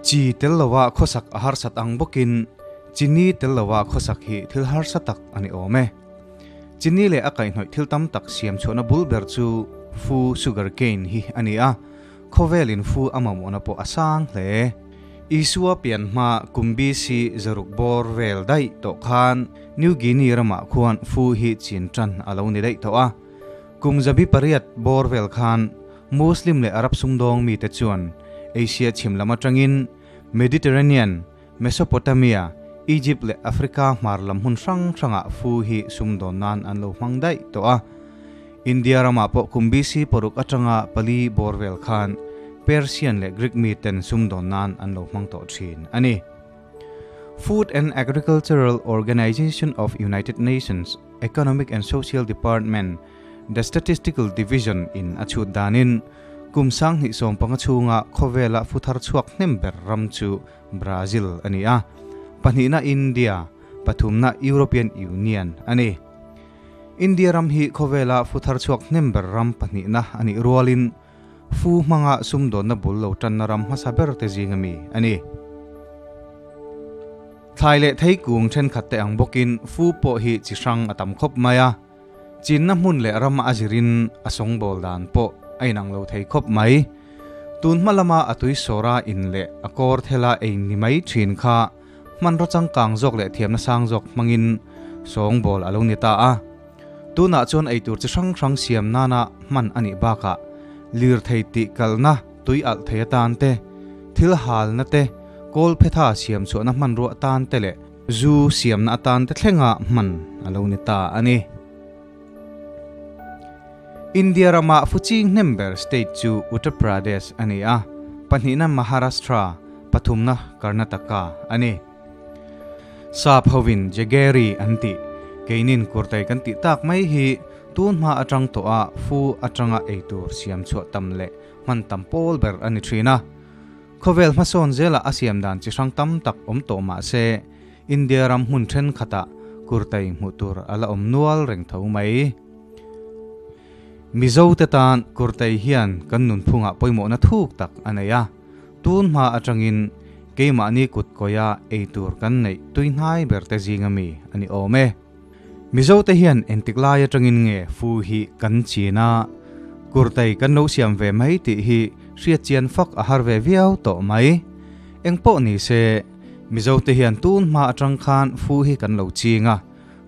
Chi tel lova khawsak a harsat ang bawkin chini tel lova khawsak hi thil harsa tak a ni awm e. Chini leh a kaihhnawih thil tam tak siam chhuahna bul ber chu fu, sugar cane, hi a ni a, khawvelin fu a mamawhna pawh a sang hle. Isua pian hma kum BC zaruk bawr vel daih tawh khan New Guinea ramah khuan fu hi chin tan a lo ni daih tawh a. Kum 800 bawr vel khan Muslim leh Arab sumdawng mite chuan Asia chhim lam atangin Mediterranean, Mesopotamia, Egypt leh Africa hmar lam hmun hrang hrangah fu hi sumdawn nan an lo hmang daih tawh a. India ramah pawh kum BC 6 atanga 4 bawr vel khan Persian leh Greek miten sumdawn nan an lo hmang tawh thin a ni. Food and Agricultural Organization of United Nations Economic and Social Department, The Statistical Division in a chhut danin kum 2015 chhunga khawvela fu thar chhuak hnem ber ram chu Brazil a ni a, pahnihna India, pathumna European Union a ni. India ram hi khawvela fu thar chhuak hnem ber ram pahnihna a nih rualin fu hmanga sumdawnna bul lo tanna ram hmasa ber te zinga mi a ni. Thlai leh thei kung thenkhat te ang bawkin fu pawh hi chi hrang a tam khawp mai a, chinna hmun leh ram a zirin a sawngbawl dan pawh a inang lo thei khawp mai. Tun hma lama a tui sawra in leh a kawr thela ei ni mai thin kha hmanraw changkang zawk leh thiamna sang zawk hmangin sawngbawl a lo ni ta a. Tunah chuan eitur chi hrang hrang siam nana hman a nih bakah lirthei tih kalna tui alh thei atan te, thil halna te, kawl phetha siam chhuahna hmanrua atan te leh zu siamna atan te thlenga hman a lo ni ta a ni. India rama fu ching hnem ber state chu Uttar Pradesh a ni a, pahnihna Maharashtra, pathumna Karnataka a ni. Sap hovin jaggery an tih, keinin kurtai kan tih tak mai hi tun hma atang tawh a fu atanga eitur siam chhuah tam leh hman tam pawl ber a ni thin a. Khawvel hmasawn zela a siam dan chi hrang tam tak awm tawh mah se India ram hmun thenkhatah kurtai hmuh tur a la awm nual reng tho mai. Mizo te tan kurtai hian kan nunphungah pawimawhna thuk tak a nei a, tun hma atangin keimahni kut kawia eitur kan neih tui hnai ber te zinga mi a ni awm e. Mizo te hian entik lai atangin nge fu hi kan chin a, kurtai kan lo siam ve mai tih hi hriat chian fak a har ve viau tawh mai. Engpawh ni se, Mizo te hian tun hma atang khan fu hi kan lo ching a,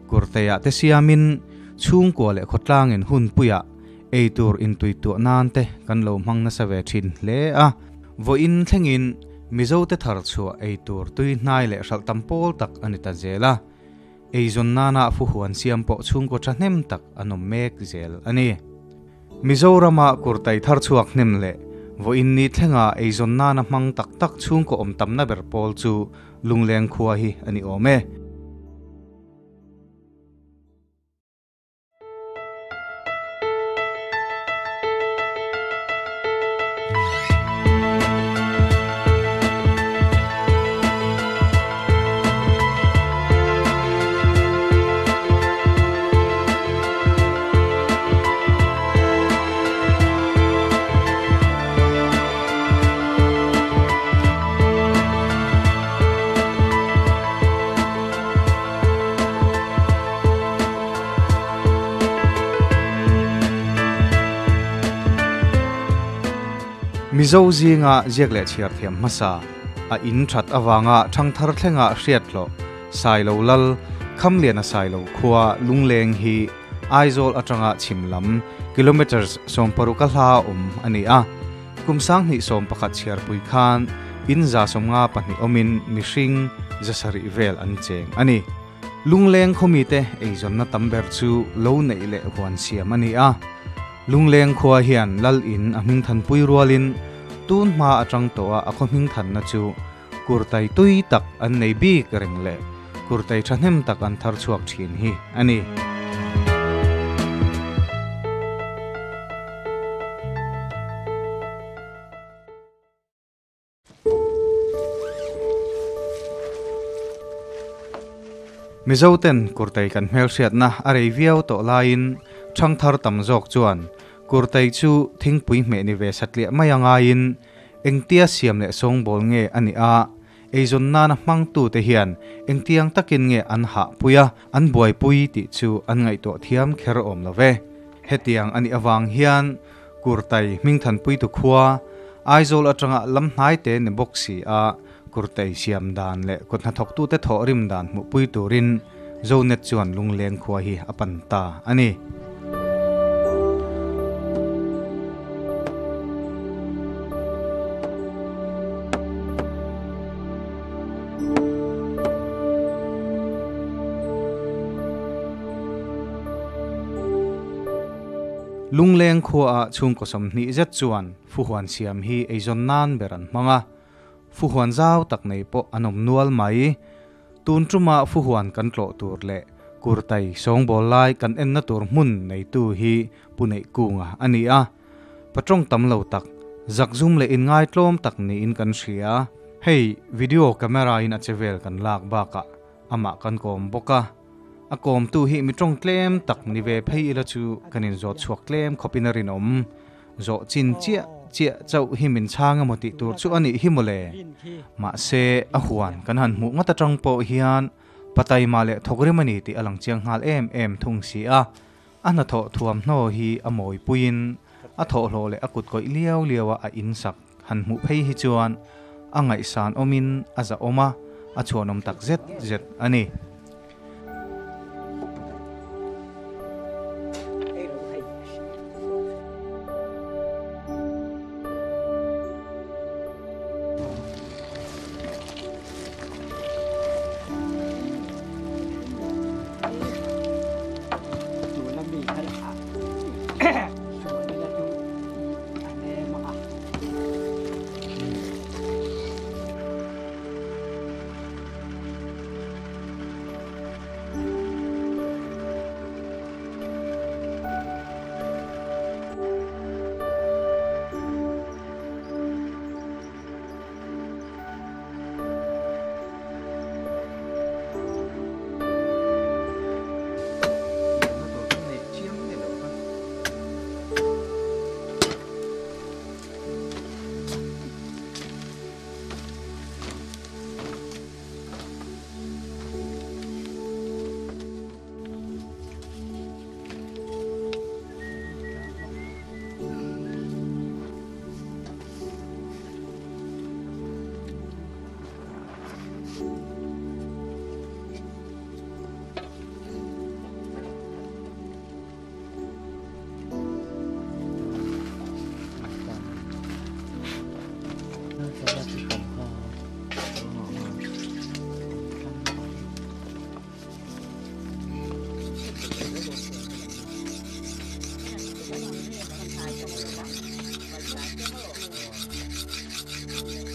kurtaiah te siamin chhungkua leh khawtlangin hun puiah eitur intui tuah nan te kan lo hmang nasa ve thin hle a. Vawiin thlengin Mizo te thar chhuah eitur tui hnai leh hralh tam pawl tak a ni ta zel a, eizawn nana fu huan siam pawh chhungkaw thahnem tak an awm mek zel a ni. Mizorama kurtai thar chhuak hnem leh vawiin ni thlenga eizawn nana hmang tak tak chhungkaw awm tamna ber pawl chu Lungleng khua hi a ni awm e. Mizo zinga ziak leh chhiar thiam hmasa a in that awanga thangthar thlenga hriat hlawh Sailo Lal Khamliana Sailo khua Lungleng hi Aizawl atanga chhim lam kilometers 60 ka hla awm a ni a. Kum 2011 chhiar pui khan in 152 awmin mihring 700 vel an cheng a ni. Lungleng khomi te eizawnna tam ber chu lo neih leh huan siam a ni a. Lungleng khua hian lal in a hming than pui rualin tun hma atang tawh a a khaw hming thanna chu kurtai tui tak an nei bik reng leh kurtai thahnem tak an thar chhuak thin hi a ni. Mizo ten kurtai kan hmel hriatna a rei viau tawh laiin thangthar tam zawk chuan kurtai chu thingpui hmeh ni ve satliah mai angaiin Engtia siam leh sawngbawl nge a nih a, eizawn nana hmangtute hian engtiang takin nge an hahpui a, an buaipui tih chu an ngaihtuah thiam kher awm lo ve. Hetiang a nih avang hian Kurtai hmingthanpuitu khua, Aizawl atanga lam hnaite ni bawk si a, Kurtai siam dan leh kut hnathawktute thawh rim dan hmuhpui turin Zonet chuan Lungleng khua hi a pan ta a ni. Lungleng khuaah chhungkaw 20 zet chuan Fuhuan siam hi eizawn nan ber an hmang a, Fuhuan zau tak nei pawh an awm nual mai. Tun ṭuma Fuhuan kan tlawh tur leh Kurtai sawngbawl lai kan enna tur hmun neitu hi Pu Neihkunga a ni a. Patawng tam lo tak, zakzum leh inngaitlawm tak niin kan hria. Hei video camera in a che vel kan lak bakah amah kan kawm bawk a. A kawmtu hi mi tawng tlem tak ni ve phei ila chu kan inzawt chhuak tlem khawpin a rinawm. Zawh chin chiah chiah chauh hi min chhang emaw tih tur chu a nih hi mawle. Mahse, a huan kan han hmuh ngawt atang pawh hian Pataima leh thawkrim a ni tih a lang chiang nghal em em thung si a. A hnathawh thuamhnaw hi a mawipuiin a thawhhlawh leh a kut kawih liau liaua a insak han hmuh phei hi chuan a ngaihsan awmin a zahawm a, a chhuanawm tak zet zet a ni.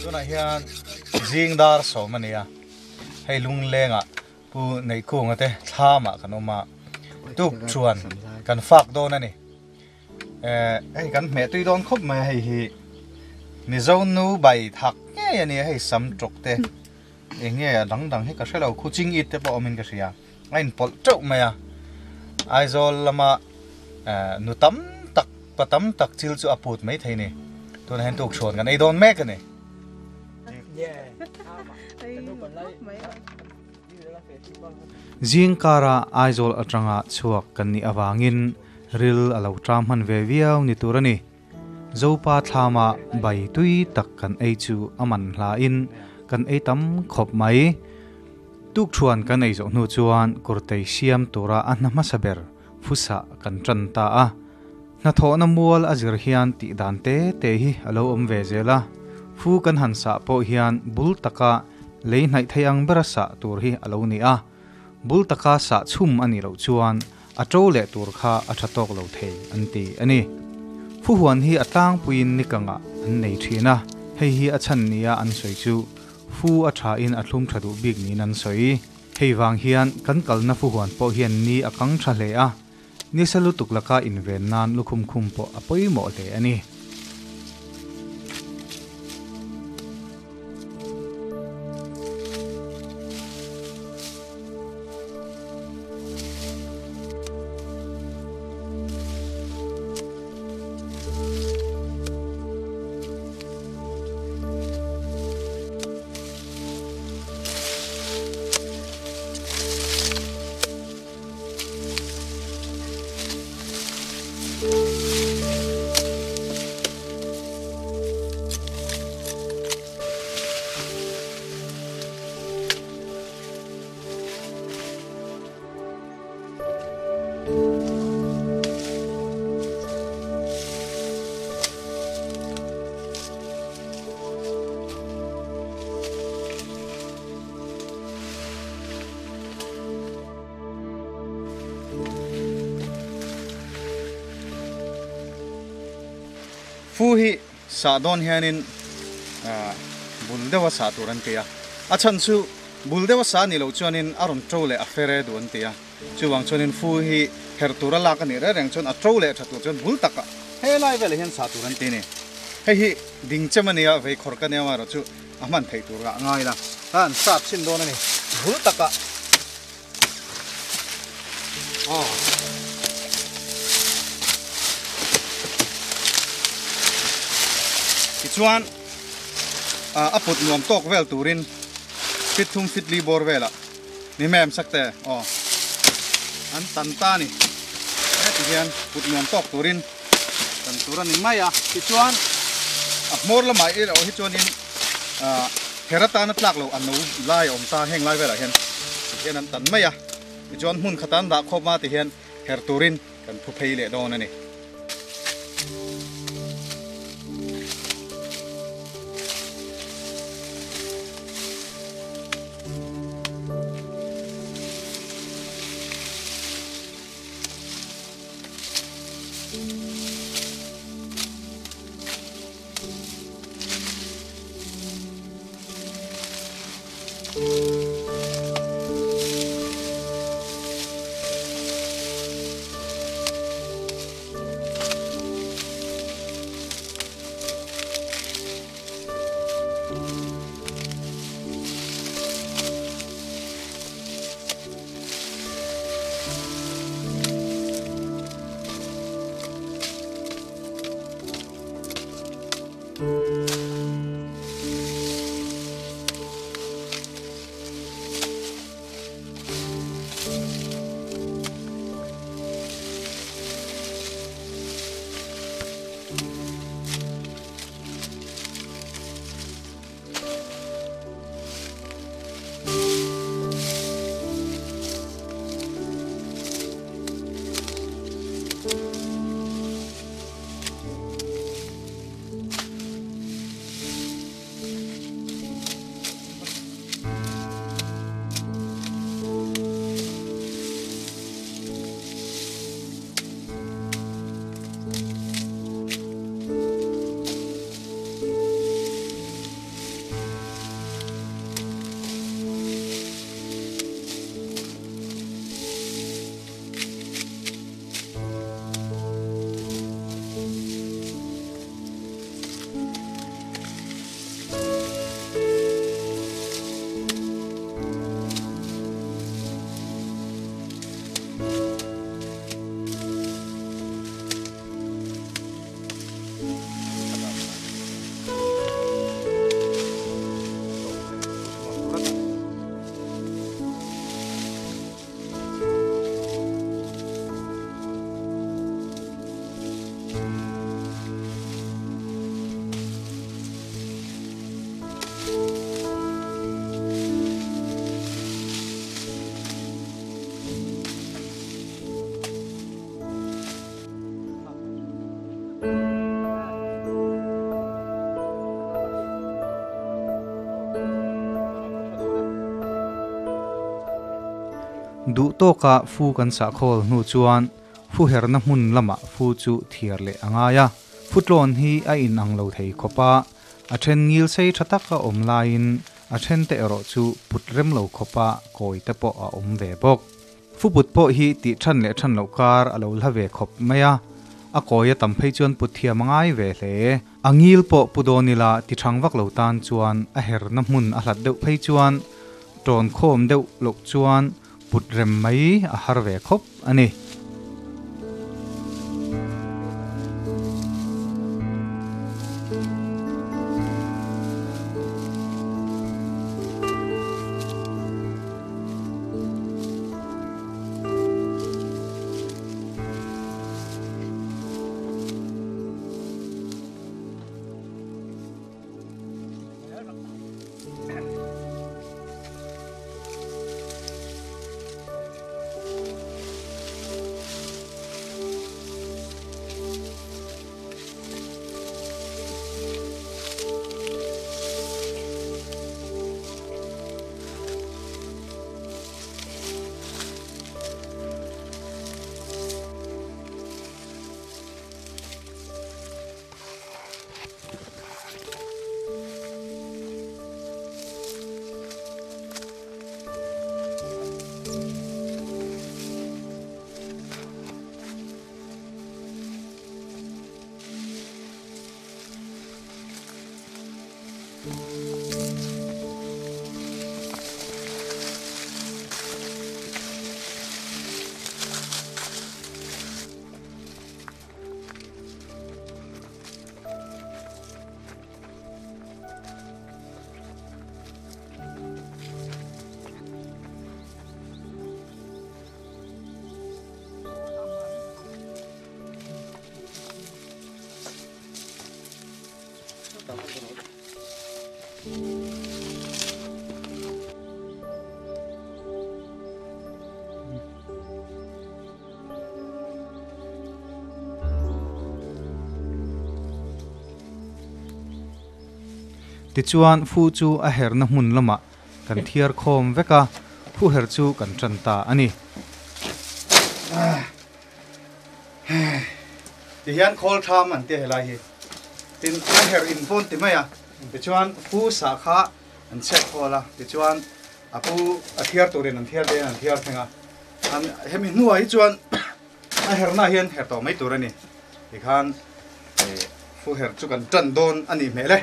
Tunah hian zing dar sawm a ni a, hei lunglengah Pu Neihkunga te thlamah kan awm a, tuk chuan kan fak dawn a ni. Hei kan hmeh tui dawn khawp mai a, hei hi Mizo nu bai thak ngei a ni a, hei sam tawk te eng nge a dang dang hi ka hre lo, khu ching it te pawh awmin ka hria, a inpawlh teuh mai a, Aizawl lama nu tam tak pa tam tak chil chu a put mai thei a ni, tunah hian tukchhuan kan ei dawn mek a ni. Zing kara Aizawl atanga chhuak kan nih avangin ril a lo ṭam hman ve viau ni tur a ni. Zopa thlama bai tui tak kan ei chu a man hlain kan ei tam khawp mai. Tukṭhuan kan ei zawh hnu chuan kawrtei siam tura a hna hmasa ber Phusa kan ṭan ta a. Hnathawhna mual a zir hian tih dan te te hi a lo awm ve zel a. Fu kan han sah pawh hian bul taka lei hnaih thei ang bera sah tur hi a lo ni a. Bul taka sah chhum a nih loh chuan a ṭo leh tur kha a ṭha tawk lo thei an ti a ni. Fu huan hi a tlangpuiin nikangah an nei ṭhin a, hei hi a chhan nia an sawi chu fu a ṭhain a thlum ṭha duh bik niin an sawi. Hei vang hian kan kalna fuhuan pawh hian ni a kang tha hle a, nisa lutuk laka inven nan lukhum khum pawh a pawimawh hle a ni. Fu hi sah dawn hianin bul deuha sah tur an ti a, a chhan chu bul deuha sah a nih loh chuanin a rawn to leh a fer e duh an ti a, chuvang chuanin fu hi her tura lak a nih reng reng chuan a to leh tha tur chuan bul takah helai velah hian sah tur an ti a ni. Hei hi ding chem a nia, vei khawr ka nia amaherawh chu a hman theih tur ah ngai la, an sat chhin dawn a ni bul takah. Aw. Tichuan a put nuam tawk vel turin fit thum fit li bawr velah ni mem sak te aw an tan ta a ni. Heti hian put nuam tawk turin tan tur a ni mai a. Tichuan a hmawr lamah erawh hi chuanin her atana tlak loh a no lai a awm ta heng lai velah hian tihian an tan mai a. Tichuan hmun khata an dah khawp a tihian her turin kan phu phei leh dawn a ni. Duh tawka fu kan sah khawl hnu chuan fu herna hmun lamah fu chu thiar leh a ngai a. Fu tlawn hi a inang lo thei khawp a, a then ngil sei tha tak a awm laiin a then te erawh chu put rem lo khawpa kawi te pawh a awm ve bawk. Fuput pawh hi tih than leh than loh kar a lo hla ve khawp mai a, a kawi a tam phei chuan put thiam a ngai ve hle. A ngil pawh pu dawn ila ti thang vak lo tan chuan a herna hmun a hlat deuh phei chuan tawn khawm deuh loh chuan put rem mai a har ve khawp a ni. Tichuan fu chu a herna hmun lamah kan thiar khawm vek a, fu her chu kan tan ta a ni. Tihian khawl tham an tia helai hi tin a her in pawn ti mai a, tichuan fu sah kha an chhiat khawl a, tichuan a pu a thiar turin an thiar te an thiar thleng a, an hemi hnuah hi chuan a herna hian her tawh mai tur a ni. Tikhan fu her chu kan tan dawn a nih hmel e.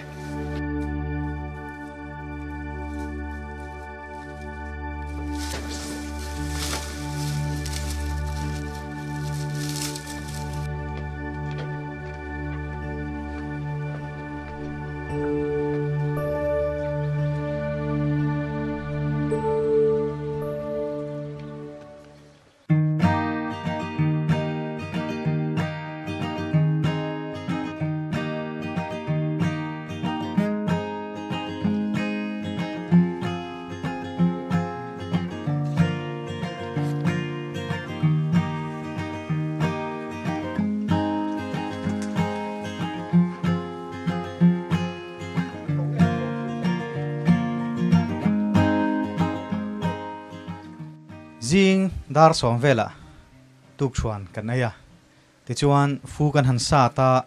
Zing dar sawm velah tukṭhuan kan ei a, tichuan fu kan han sat a,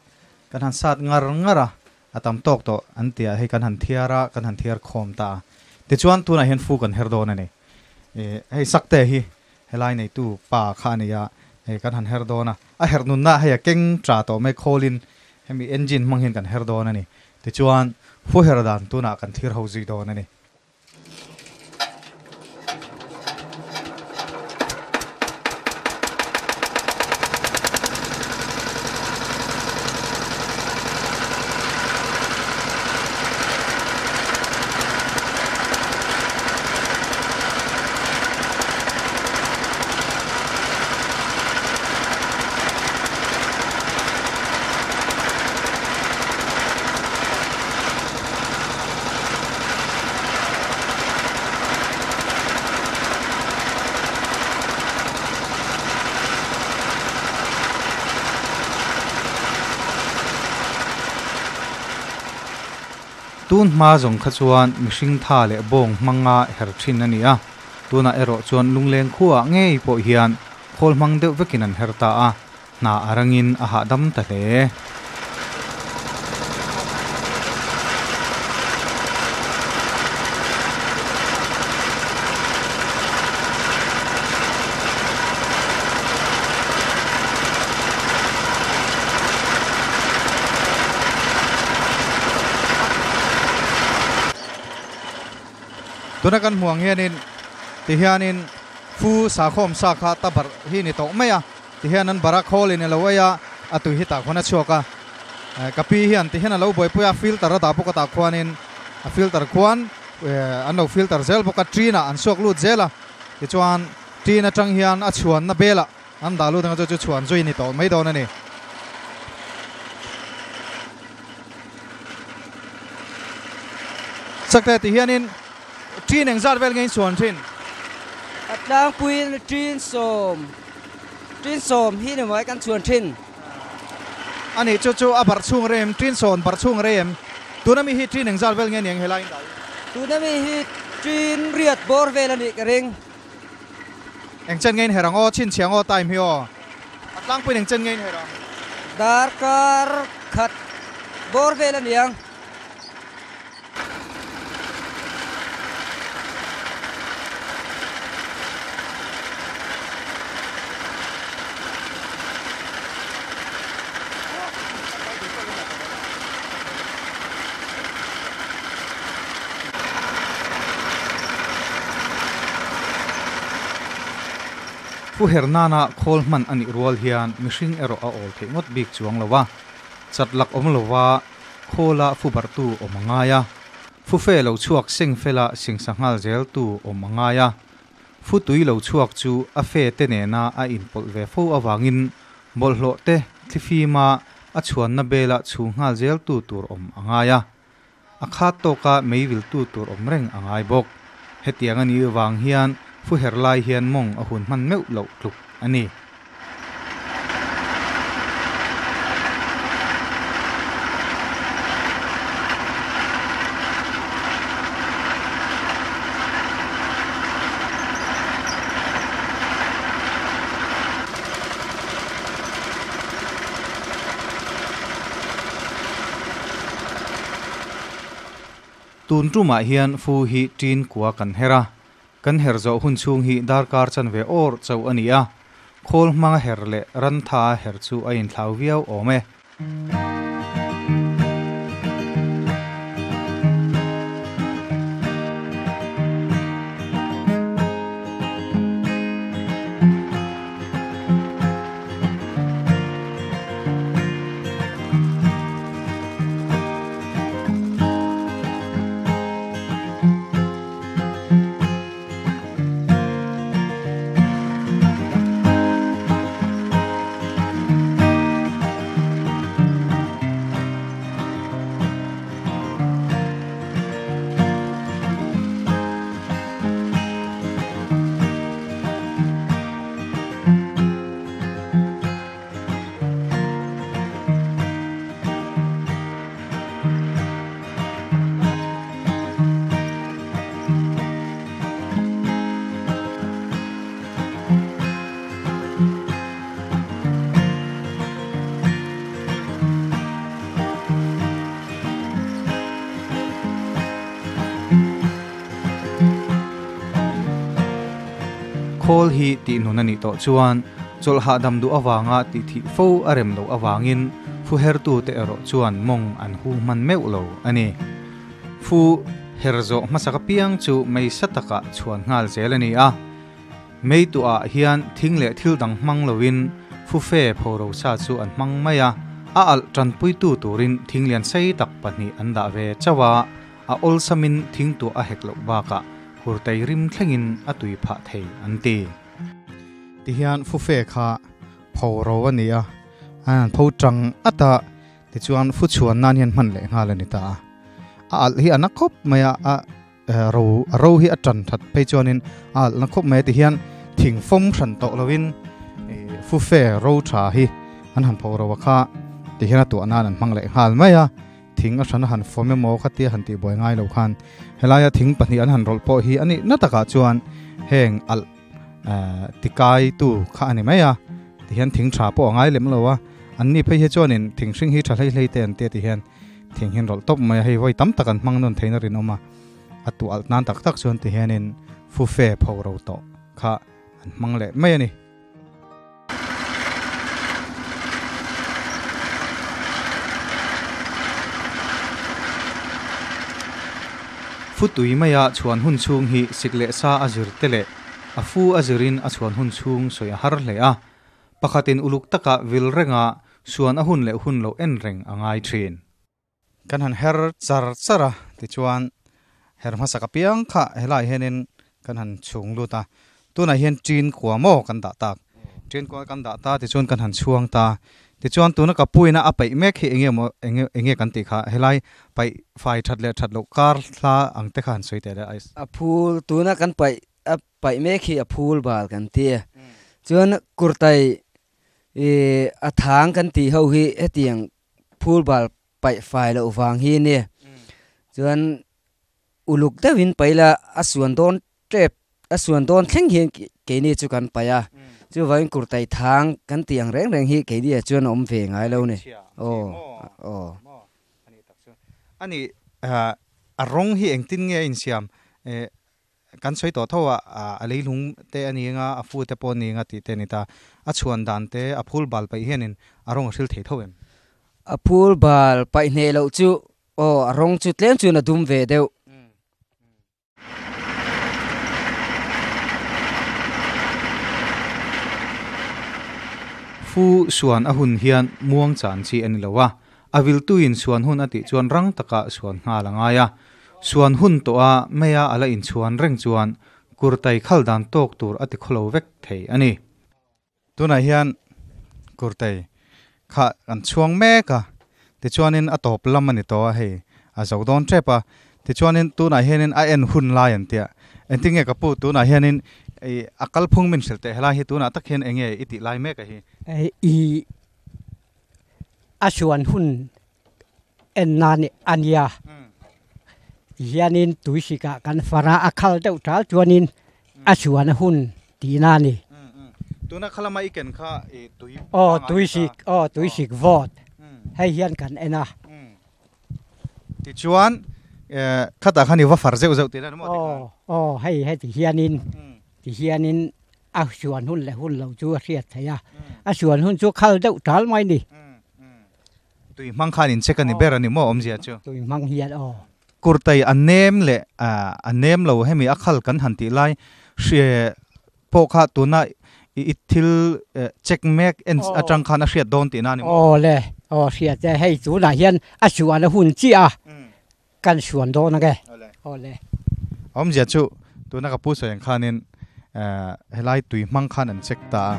kan han sat ngar ngar a, a tam tawk tawh an ti a, hei kan han thiar a, kan han thiar khawm ta a, tichuan tunah hian fu kan her dawn a ni. Hei Sakte hi helai neitu pa kha a ni a, hei kan han her dawn a, a herh nunna hei a keng ṭa tawh mai khawlin hemi engine hmang hian kan her dawn a ni. Tichuan fu her dan tunah kan thlir ho zui dawn a ni. Tun hma zawng kha chuan mihring tha leh bawng hmanga her thin a ni a, tunah erawh chuan lungleng khuaah ngei pawh hian khawl hmang deuh vekin an her ta a, Hna a rangin a hahdam ta hle. Tuna kan hmuh ang hianin tihianin Fu Sakhawm sa kha ta barh hi ni tawh mai a. Tihian an barak hawl in alo ei a, a tui hi tah khuan a chhuak a. Ka pi hian tihian alo buaipui a, filter a dah bawk a tah khuanin a filter khuan an lo filter zel bawk a, tin ah an suak lut zel a. Tichuan tin atang hian a chhuanna belah an dah lut anga chu chu chhuan zui ni tawh mai dawn a ni. Sakte tihianin tin engzat vel nge in chhuan thin? A tlangpuiin tin sawm. Tin sawm hi ni mai kan chhuan thin. A nih chu chu a barh chhung rei em? Tin sawn barh chhung rei em? Tuna mi hi tin engzat vel nge niang helai in dah hi? Tuna mi hi tin riat bawr vel a nih ka ring. Engchen nge in her ang aw? Chhinchhiah ang aw time hi aw. A tlangpuiin engchen nge in her ang? Darkar khat bawr vel a niang. Fu her nana khawl hman a nih rual hian mihring erawh a awl theih ngawt bik chuang lo a, chat lak awm lova khawla fu barhtu awm a ngai a, fu fe lo chhuak seng fela singsa nghal zeltu awm a ngai a, fu tui lo chhuak chu a fe te nena a inpawlh ve fo avangin bawlhhlawh te thlifima a chhuanna bela chhu nghal zeltu tur awm a ngai a. A khat tawka mei viltu tur awm reng a ngai bawk. Hetiang a nih vang hian fu her lai hian mawng a hun hman meuh loh tluk a ni. Tun tumah hian fu hi tin kua kan her a, kan her zawh hun chhung hi darkar chanve awr chauh a ni a, khawl hmanga her leh ran tha her chu a inthlau viau awm e. Khawl hi tih nun a nih tawh chuan chawlh hahdam duh avanga tih thih fo a rem loh avangin fu hertute erawh chuan mawng an hu hman meuh lo a ni. Fu her zawh hmasak apiang chu mei sa takah chhuan nghal zel a ni a. Mei tuah hian thing leh thil dang hmang loin fu fe phoro sa chu an hmang mai a, a alh tanpuitu turin thing lian sei tak pahnih an dah ve chauh a, a awlsamin thing tuah a hek loh bakah hurtei rim thlengin a tui phah thei an ti. Tihian fu fe kha phoro a ni a, an pho tang at a, tichuan fu chhuan nan hian hman leh nghal a ni ta a. A alh hi a na khawp mai a, a ro a ro hi a tan that phei chuanin a alh na khawp mai a tihian thing fawm hran tawh loin fu fe ro tha hi an han pho ro a kha tihian a tuah nan an hmang leh nghal mai a. Thing a hran a han fawm emaw kha tia han tihbuai ngai lo khan helaia thing pahnih an han rawlh pawh hi a nih na takah chuan heng alh tikaitu kha a ni mai a tihian thing tha pawh a ngai lem lo a an ni phei hi chuanin thing hring hi tha hlei hlei te an tia tihian thing hi an rawlh tawp mai a hei vawi tam tak an hmang nawn theihna rinawm a a tuah alh nan tak tak chuan tihianin fu fe pho ro tawh kha an hmang leh mai a ni. Fu tui maia chhuan hun chhung hi sik leh sa a zir te leh a fu a zirin a chhuan hun chhung sawi a har hle a. Pakhatin uluk taka vil renga suan a hun leh hun lo en reng a ngai thin. Kan han her char char a, tichuan her hmasak apiang kha helaiah hianin kan han chhung lut a, tunah hian tin kua maw kan dah tak, tin kua kan dah ta tichuan kan han chhuang ta, tichuan tuna ka puina a paih mek hi enge maw enge enge kan tih kha helai paih fai that leh that loh kar hla ang te kha han sawi teh le ais. A phul tuna kan paih a paih mek hi a phul bal kan ti a, chuan kurtai ih a thang kan tih ho hi hetiang phul bal paih fai loh vang hi a ni. Chuan uluk deuhin paih la a suan dawn tep a suan dawn thleng hian keini chu kan paih a. Chuvangin kurtai thang kan tih ang reng reng hi keini ah chuan a awm ve ngai lo a ni. Aw aw. A ni a rawng hi engtin nge a insiam? Kan sawi tawh tho a, a leilung te a ni anga, a fu te pawh a ni anga tih te a ni ta. A chhuan dan te, a phul bal paih hianin a rawng a hril thei tho em? A phul bal paih hneh loh chu aw, a rawng chu tlem chuan a dum ve deuh. Fu suan a hun hian muang chan chi a ni lo a, a viltuin suan hun a tih chuan rang taka suan nghal a ngai a. Suan hun tawh a meia a la inchhuan reng chuan kurtai khal dan tawk tur a ti khawlo vek thei a ni. Tunah hian kurtai kha kan chhuang mek a, tichuanin a tawp lam a ni tawh a hei, a zo dawn tep a, tichuanin tunah hianin a en hun lai an tia, engtin nge ka pu tunah hianin i a kalphung min hrilh teh helai hi tunah tak hian enge i tih lai mek a hi? I a suan hun en nan a nia, tihianin tuisikah kan far a, a khal deuh tal chuanin a suan hun tihna a ni. Tuna khalama i ken kha i tui Aw tuisik aw tuisik vawt hei hian kan en a. Tichuan khatah khan i va far zeuh zeuh tihna a ni maw tikhan? Aw aw hei heti hianin tihianin a suan hun leh hun lo chu a hriat theih a, a suan hun chu khal deuh tal mai ni. Tui hmang khan in check a ni ber a ni maw awmzia chu? Tui hmang hian aw. Kurtai a nem leh a nem lo hemi a khal kan han tih lai hria pawh kha tuna i thil check mek en atang khan a hriat dawn tihna a ni maw? Aw le, aw hriat e, hei tunah hian a suan a hun chiah a, kan suan dawn ang e. Aw le. Awmzia chu tuna ka pu sawi ang khanin helai tui hmang khan an check ta a.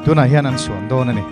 Tunah hian an suan dawn a ni.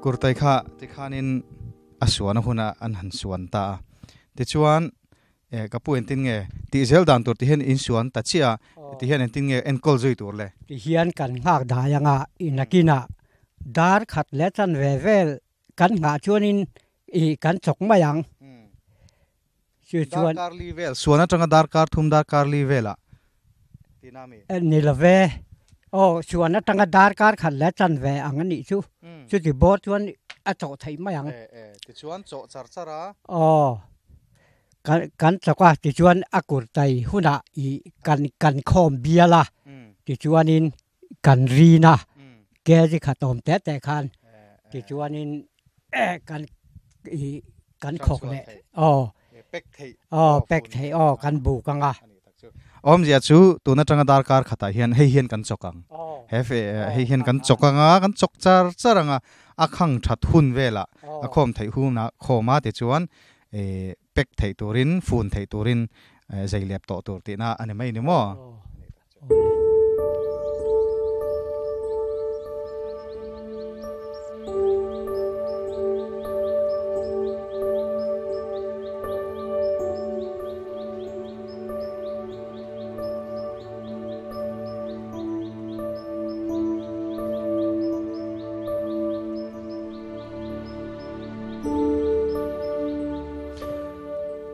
Kurtai kha tikhanin a suan a huna an han suan ta a. Tichuan ka pu entin nge tih zel dan tur ti hian in suan ta chiah a, ti hian entin nge enkawl zui tur le? Ti hian kan nghak dai anga inakinah dar khat leh chanve vel kan nghah chuanin i kan chawk mai ang. Chu chuan. Darkar li vel, suan atanga darkar thum darkar li velah tina mi? Ni lo ve. Aw, suan atanga darkar khat leh chanve ang a nih chu. Chuti bawr chuan a chawh theih mai ang. E, e, tichuan chawh char char a. Aw, kan kan chawk a, tichuan a kurtai hunah i kan kan khawm bial a, tichuanin kan rin a, kg khat awm teh teh khan tichuanin kan i kan khawk leh aw aw pack theih aw kan buk ang a. Awmzia chu tun atanga darkar khatah hian hei hian kan chawk ang he hei hian kan chawk ang a kan chawk char char ang a a khang that hun velah a khawm theih hunah khawm a tichuan pack theih turin fun theih turin zei lep tawh tur tihna a ni mai ni maw.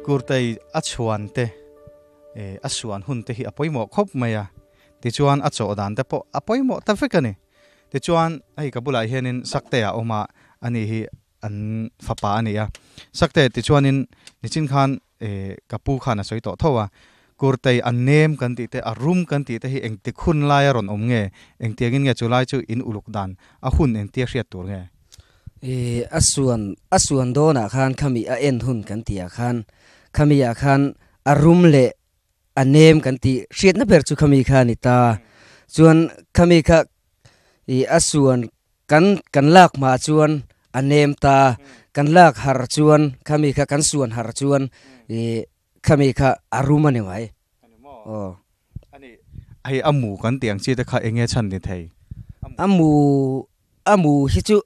Kurtai a chhuan te. A suan hun te hi a pawimawh khawp mai a, tichuan a chawh dan te pawh a pawimawh ta vek a ni. Tichuan hei ka bulah hianin Sakte a awm a, ani hi an fapa a ni a. Sakte tichuanin nichin khan ka pu khan a sawi tawh tho a, Kurtei a nem kan tih te, a rum kan tih te hi engtik hun lai a rawn awm nge, engtiangin nge chulai chu in uluk dan a hun engtia hriat tur nge? A suan a suan dawnah khan khami a en hun kan tih ah khan khami ah khan a rum leh a nem kan tih hriatna ber chu khami kha a ni ta. Chuan khami kha ih a suan kan kan lak hma chuan a nem ta, kan lak har chuan khami kha kan suan har chuan ih. Khami kha a rum a ni mai. Aw. Ani hei a mu kan tih ang chi te kha eng nge chhan ni thei? A mu a mu hi chu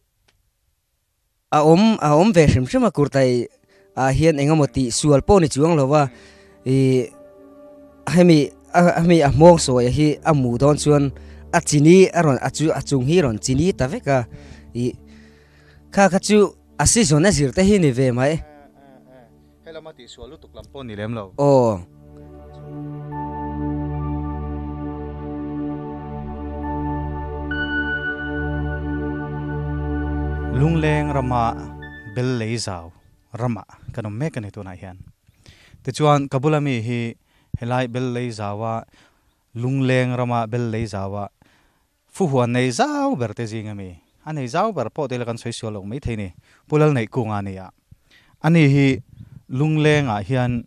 a awm a awm ve hrim hrim a kurtai ah hian eng emaw tih sual pawh ni chuang lo a ih hemi hemi a hmawng sawi hi a mu dawn chuan a chini a rawn a chu a chung hi a rawn chini ta vek a ih kha kha chu a season a zir te hi ni ve mai. Helama tihsual lutuk lam pawh ni lem lo. Aw. Lungleng rama bel lei zau ramah kan awm mek a ni tunah hian. Tichuan ka bula mi hi helai bel lei zaua Lungleng rama bel lei zaua Fu huan nei zau ber te zing ami? A nei zau ber pawh te ila kan sawi sual lo maithei ni. Pu Lalneihkunga a ni a. Ani hi Lunglengah hian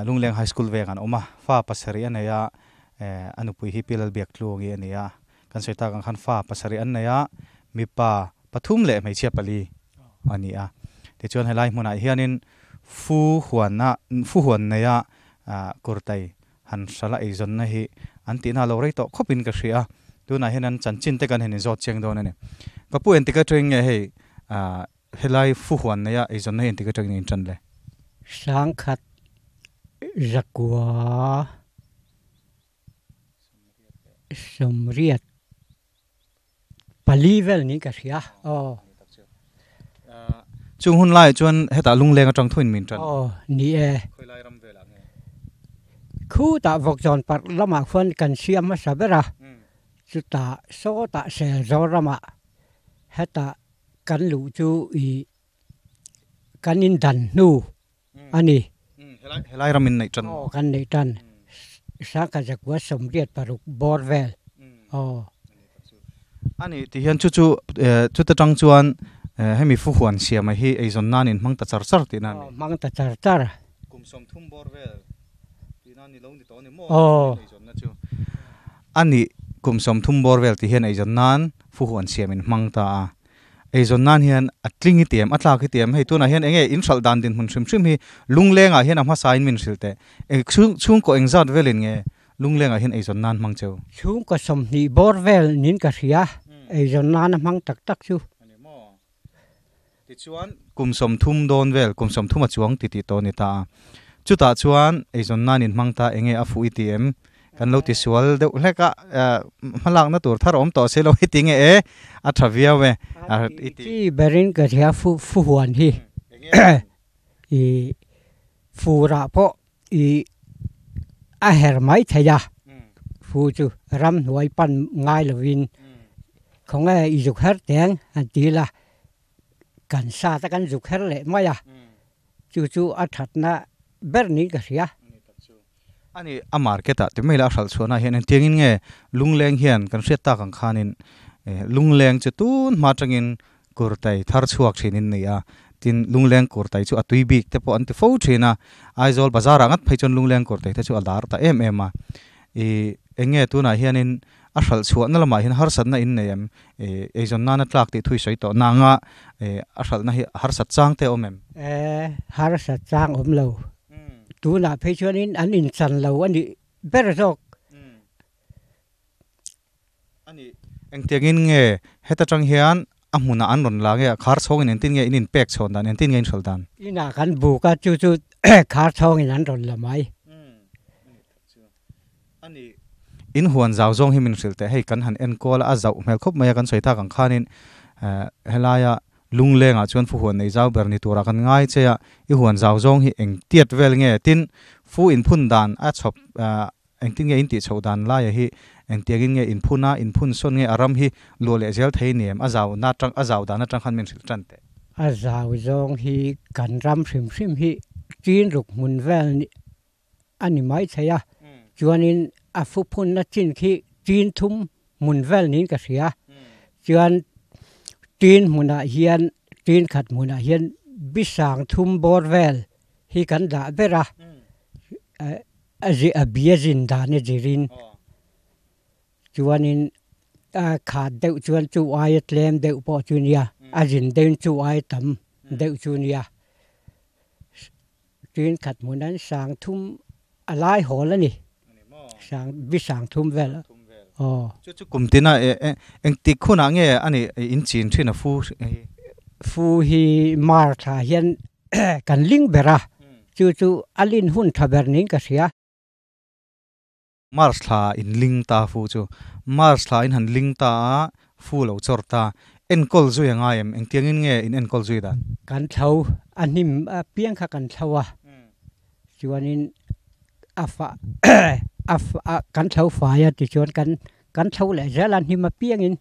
Lungleng High School veng an awm a, fa pasarih a nei a, a nupui hi Pi Lalbiaktluangi a ni a. Kan sawi tak ang khan fa pasarih an nei a, mipa pathum leh hmeichhia pali a ni a. Tichuan helai hmunah hianin Fu huana Fu huan neia kurtai Han hrala eizawnna hi an tihna a lo rei tawh khawpin ka hria a, tunah hian an chanchin te kan han inzawt chiang dawn a ni. Ka pu entik atangin nge hei helai fu huan neia eizawnna hi entik atangin in tan le? Sangkhat zakua sawmriat pali vel niin ka hria aw. Chung hun laiah chuan hetah lungleng atang thuin min tan. Aw ni e. Khawi lai ram velah nge? Khutah vawkzawn parh lamah khuan kan siam hmasa ber a, chutah sawtah Selzawl ramah hetah kan luh chu ih kan indan hnu a ni. Helai ram in neih tan. Aw kan neih tan. Sangkhat zakua 86 bawr vel. Aw. Ani ti hian chu chu chuta tang chuan hemi fu huan siama hi eizawn nan in hmang ta char char tihna a ni. Aw hmang ta char char. Kum 30 bawr vel tihna ni lo ni tawh a ni maw? Aw. Eizawnna chu. Ani kum 30 bawr vel ti hian eizawn nan fu huan siam in hmang ta a. Eizawn nan hian a tling i tiam, a tlak i tiam. Hei tunah hian enge in hralh dan dinhmun hrim hrim hi lunglengah hian a hmasain min hrilh teh. Eng chhungkaw engzat velin nge lunglengah hian eizawn nan hmang cheu? Chhungkaw 20 bawr vel nin ka hria, eizawn nan a hmang tak tak chu. A ni maw? Tichuan kum 30 dawn vel, kum 30 a chuang titih tawh a ni ta a. Chutah chuan eizawn nan in hmang ta enge a fuh i ti em? Kan lo tisual deuh hlek a, hmalakna tur thar awm tawh si lo hi tinge e, a tha viau e. A ti berin ka hria fu fu huan hi i furah pawh i a her mai thei a, fu chu ramhnuai pan ngai lovin khawnge i zuk her teng han ti la, kan sat a kan zuk her leh mai a, chu chu a thatna ber niin ka hria. Ani a market ah ti mai la a hralh chhuahna ah hian engtiangin nge lungleng hian kan hriat tak ang khanin lungleng chu tun hma atangin kurtai thar chhuak thin in nei a, tin lungleng kurtai chu a tui bik te pawh an ti fo thin a, Aizawl bazar ah ngat phei chuan lungleng kurtai te chu a lar ta em em a, ih eng nge tunah hianin a hralh chhuahna lamah hian harsatna in nei em, ih eizawn nana tlak tih thui sawi tawh nanga ih a hralhna hi harsat chang te a awm em? E harsat chang awm lo. Tunah phei chuanin an inchan lo a nih ber zawk. A nih, engtiangin nge heta tang hian a hmunah an rawn la nge a khar chhawngin engtin nge in inpek chhawn dan, engtin nge in hralh dan? Inah kan buk a, chu chu khar chhawngin an rawn la mai. A nih, in huan zau zawng hi min hrilh teh, hei kan han enkawl a, a zauh hmel khawp mai a, kan sawi tak ang khanin helaia Lunglengah chuan fu huan nei zau ber ni turah kan ngai che a, i huan zau zawng hi eng tiat vel nge? Tin, fu inphun dan a chhawp engtin nge in tih chhoh dan laia hi engtiangin nge inphun a, inphun sawn nge a ram hi luah leh zel thei ni em? A zau na atang a zau dan atang khan min hrilh tan teh. A zau zawng hi kan ram hrim hrim hi chin ruk hmun vel ni a ni mai thei a, chuanin a fu phunna chin khi tin thum hmun vel niin ka hria, chuan tin hmunah hian tin khat hmunah hian bisang thum bawr vel hi kan dah ber a, a bia zin dan a zirin chuanin a khat deuh chuan chu aia tlem deuh pawh chu nia, a zin deuhin chu aia tam deuh chu nia. Tin khat hmun an sang thum a lai hawl a ni. Sang bi sang thum vel. Aw. Chu chu kum tina engtik hunah nge a nih in chin thin a fu hi? Fu hi mar thla hian kan ling ber a, chu chu a lin hun tha ber niin ka hria. Mars thla in ling ta fu chu. Mars thla in han ling ta a, fu lo chawr ta. Enkawl zui a ngai em? Engtiangin nge in enkawl zui dan? Kan thlo, a hnim piang kha kan thlo a, chuanin a fa a kan thlo fai a tichuan kan kan thlo leh zel a hnim apiangin.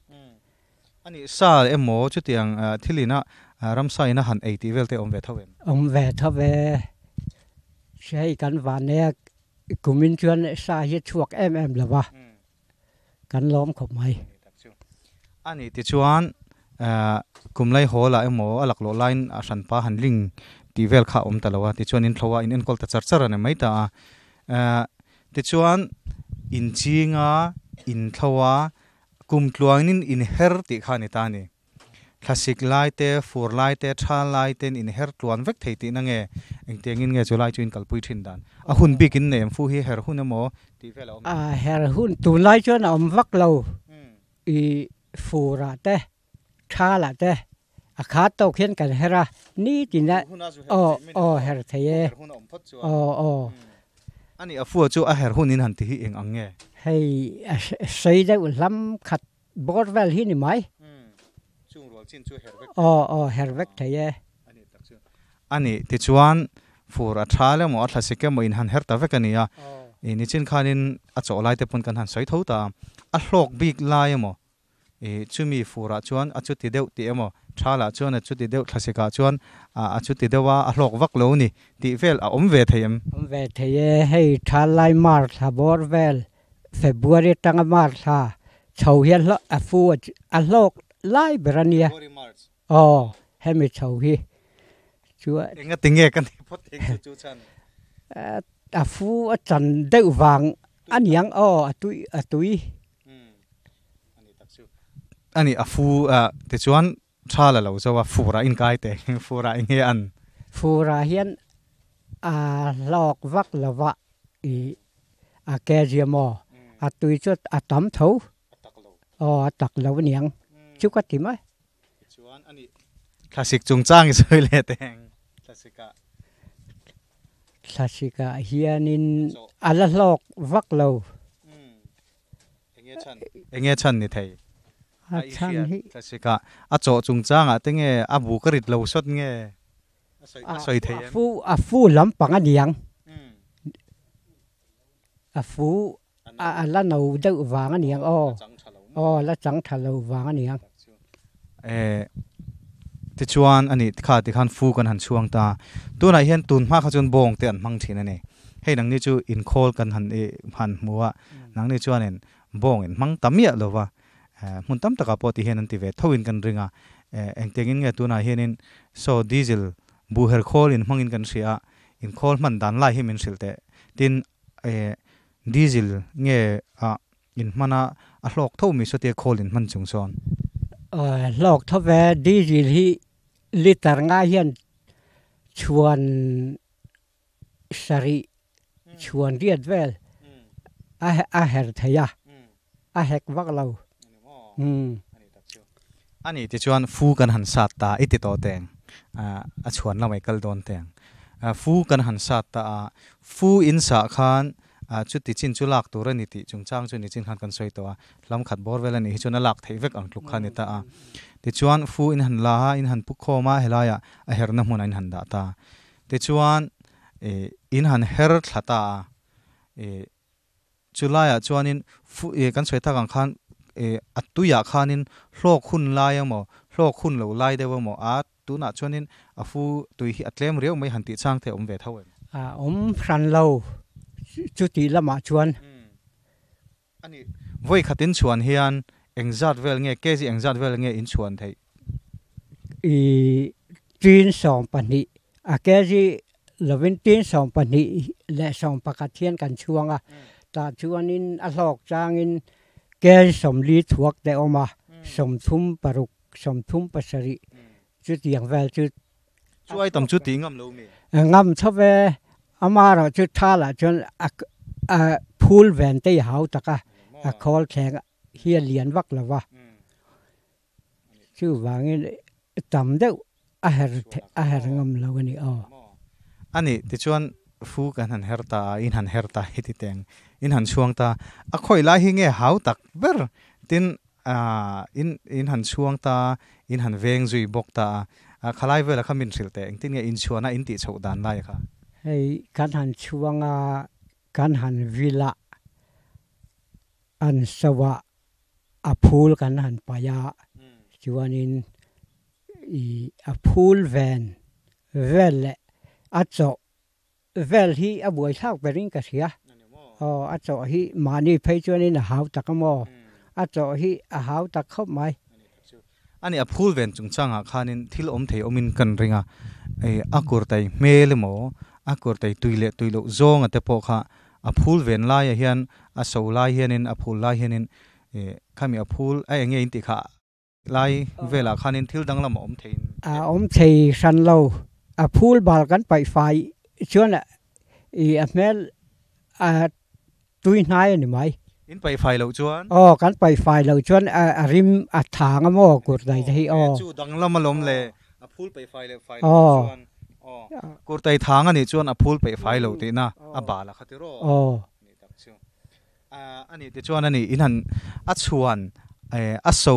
A nih sa emaw chutiang thil ina ramsa ina han ei tih vel te awm ve tho em? Awm ve tho ve. Hei kan van e Kumin chuan sa hi a chhuak em em lo va, kan lawm khawp mai. A nih tichuan kum lai hawl ah emaw a laklawh laiin a hranpa han ling tih vel kha a awm ta lo a, tichuan in thlo a, in enkawl ta char char a ni mai ta a. Tichuan in chinga in thlo a, kum tluangin in her tih kha a ni ta a ni. Thlasik lai te, fur lai te, tha lai ten in her tluan vek thei tihna nge? Engtiangin nge chu lai chu in kalpui thin dan? A hun bik in nei em? Fu hi her hun emaw tih vel a awm em? A her hun tunlai chuan a awm vak lo. I furah te, thalah te a khat tawk hian kan her a, nitin a aw aw her thei e. Aw aw. A nih a fu chu a her hun in han ti hi eng ang nge? Hei a sei deuh hlam khat Bawr vel hi ni mai. Chung rual chin chu her vek thei. Aw aw her vek thei e. A nih tak chu. A nih tichuan fur a tha le maw a thlasik emaw in han her ta vek a ni a. I nichin khanin a chawh lai te pawn kan han sawi tho ta a. A hlawk bik lai emaw i chumi furah chuan a chuti deuh tih emaw tha lah chuan a chuti deuh thlasik ah chuan a chuti deuh a a hlawk vak lo ni tih vel a awm ve thei em? Awm ve thei e. Hei tha lai mar thla bawr vel February atanga March thla chho hian hlawh a fu a hlawk lai ber a nia. Aw, hemi chho hi chu. Enga tinge ka nih phawt eng chu chu chhan? A fu a chan deuh vang a niang aw, a tui a tui. A ni tak chu. A ni a fu tichuan tha la lo zo a furah in kai teh furah enge an? Furah hian a hlawk vak lova i A ke zia maw? A tui chu a tam tho. Aw a tak lo aniang chu ka ti mai. Tichuan a nih thlasik chungchang i sawi leh teng thlasik ah. Thlasik ah hianin a la hlawk vak lo. Enge chhan? Enge chhan ni thei? A chhan hi. Thlasik ah a chawh chungchang ah te nge a bu ka rit lo sawt nge? A sawi thei em? A fu lampang a niang. A fu a la no deuh vang a niang aw. Aw la chang tha lo vang a niang. Tichuan a nih kha tikhan fu kan han chhuang ta. Tunah hian tun hma kha chuan bawng te an hmang thin a ni. Hei nangni chu inkhawl kan han han hmu a, nangni chuanin bawng in hmang ta miah lo va. Hmun tam takah pawh ti hian an ti ve tho in kan ring a, engtiangin nge tunah hianin saw diesel buh her khawl in hmangin kan hria a, in khawl hman dan lai hi min hrilh teh. Tin, diesel nge ah in hman a, a hlawk tho mi sawtia khawl in hman chung sawn. Hlawk tho ve, diesel hi liter nga hian chhuan sarih chhuan riat vel a her thei a, a hek vak lo. A nih tichuan fu kan han sat ta i ti tawh teng, a chhuan lamah i kal dawn teng. Fu kan han sat ta a, fu in sah khan chuti chin chu lak tur a ni tih chungchang chu nichin khan kan sawi tawh a, hlam khat bawr vel a nih hi chuan a lak theih vek ang tluk kha a ni ta a. Tichuan fu in han la a, in han pu khawm a, helaiah a herna hmunah in han dah ta. Tichuan, ih, in han her thla ta a, ih, chu laiah chuanin fu, ih, kan sawi tak ang khan, ih, a tuiah khanin hlawk hun lai emaw, hlawk hun lo lai deuh emaw, a tunah chuanin a fu tui hi a tlem riau mai han tih chang te a awm ve tho em? A awm hran lo, chutih lamah chuan. A nih, vawi khat in chhuan hian engzat vel nge, kg engzat vel nge in chhuan theih? I tin 12, a kg lovin tin 12 leh 11 hian kan chhuang a, tah chuanin a hlawk changin kg 40 thuak te a awm a, 36, 37 chutiang vel chu. Chu ai tam chu tih ngam lo mi? Ngam chho ve. Amaherawh chu thalah chuan a a phul ven te i hau tak a, a khawl thleng hi a lian vak lo va. Chuvangin tam deuh a her a her ngam lo a ni aw. A nih tichuan fu kan han her ta a, in han her ta hi ti teng in han chhuang ta a, khawi lai hi nge hau tak ber tin in in han chhuang ta in han veng zui bawk ta a, khalai vela kha min hrilh teh engtin nge inchhuana in tih chhoh dan lai kha. Hei kan han chhuang a, kan han vil a, an so a, a phul kan han paih a, chuanin ih a phul ven vel leh a chawh vel hi a buaithlak berin ka hria. Aw a chawh hi mahni phei chuanin a hau tak a maw? A chawh hi a hau tak khawp mai. Ani a phul ven chungchangah khanin thil awm thei awmin kan ring a, a kurtai hmel emaw a kurtai tui leh tui loh zawnga te pawh kha a phul ven laiah hian a so lai hianin a phul lai hianin khami a phul a enge in tih kha lai velah khanin thil danglam a awm thei. A awm thei hran lo, a phul bal kan paih fai chuan i a hmel a tui hnai a ni mai. In paih fai loh chuan? Aw, kan paih fai loh chuan a rim a thang a maw kurtai te hi aw. Chu danglam alawm le, a phul paih fai leh fai loh chuan aw. Kurtai thang a nih chuan a phul paih fai loh tihna a bal a kha tiraw? Aw. Ni tak chu. A nih tichuan a ni in han a chhuan a so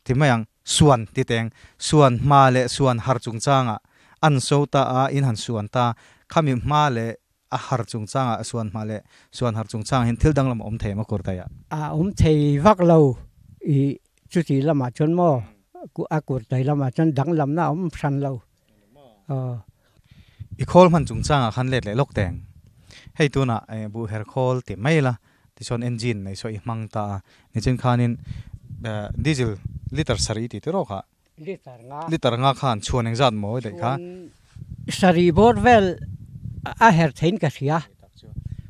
ti mai ang suan ti teng suan hma leh suan har chungchangah an so ta a in han suan ta khami hma leh a har chungchangah suan hma leh suan har chungchangah hian thil danglam a awm thei em a kurtaiah? A awm thei vak lo i chuti lamah chuan maw a kurtai lamah chuan danglamna a awm hran lo. Aw. I khawl hman chungchangah khan let leh lawk teng. Hei tunah buh her khawl ti mai la, tichuan engine nei saw i hmang ta a, nichin khanin diesel liter sarih ti tiraw kha? Liter nga. Liter nga khan chhuan engzat maw i daih kha? Chhuan sarih bawr vel a her theiin ka hria.